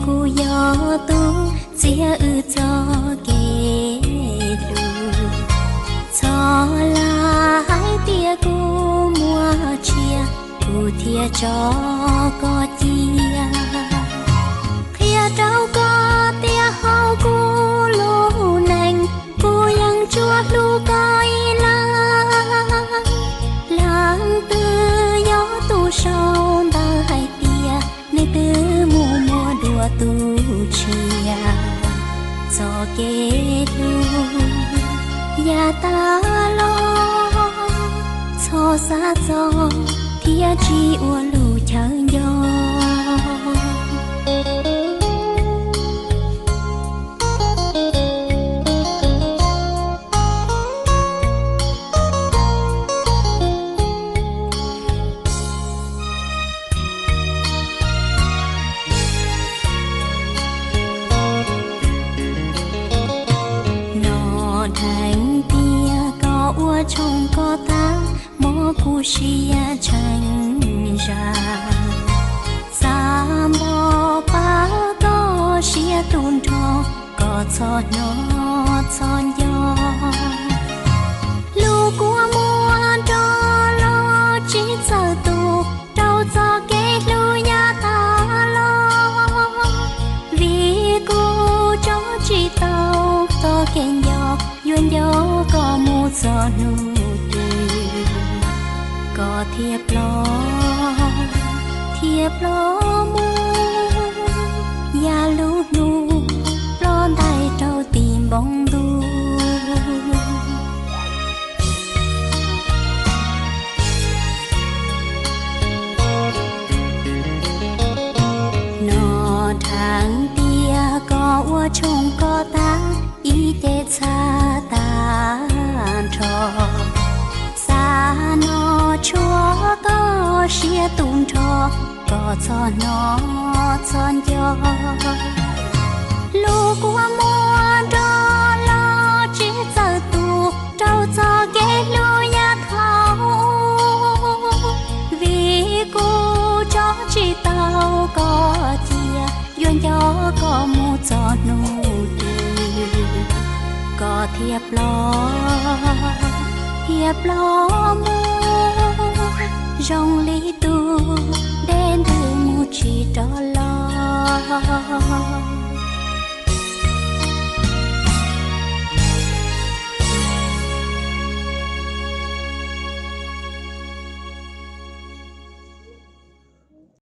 Kuv yog tus txiav wb txoj kev hlub, txhob lam hais tias kuv muaj tsiaj, kuv thiaj tso koj cia. Qhia rau koj tias hauv kuv lub neej, kuv yeej tsuas hlub koj ib leeg. Leej twg yog tus sau ntawv hais tias nws twb mus muaj dua tus tshiab, txoj kev hlub yav tas los txhob xav txog thiab tsis ua lus chaw nco. Nom dheev tias koj ua tshooj koj tag, mob kuv siab tsheej zam. Xav npog pab koj siab tu nrho, koj txhob hnov txhob nco. Lub kua muag nrog los tsis txawj tu, rau txoj kev hlub yav tas los, vim kuv tso tsis tau txoj kev nco, yuav nco koj mus txog hnub twg koj thiaj ploj, thiaj ploj mus. Yam lub hnub ploj ntais rau tim npoo ntuj. Nom dheev tias koj ua tshooj koj tag, ib ce txhab tag nrho. Xav noj tshuaj koj siab tu nrho, koj txhob hnov txhob nco. Lub kua muag nrog los tsis txawj tu, rau txoj kev hlub yav thaum ub, vim kuv tso tsis tau koj cia, yuav nco koj mus txog hnub twg koj thiaj ploj, thiaj ploj mus, zoo li tus dej ntws mus tsis rov los.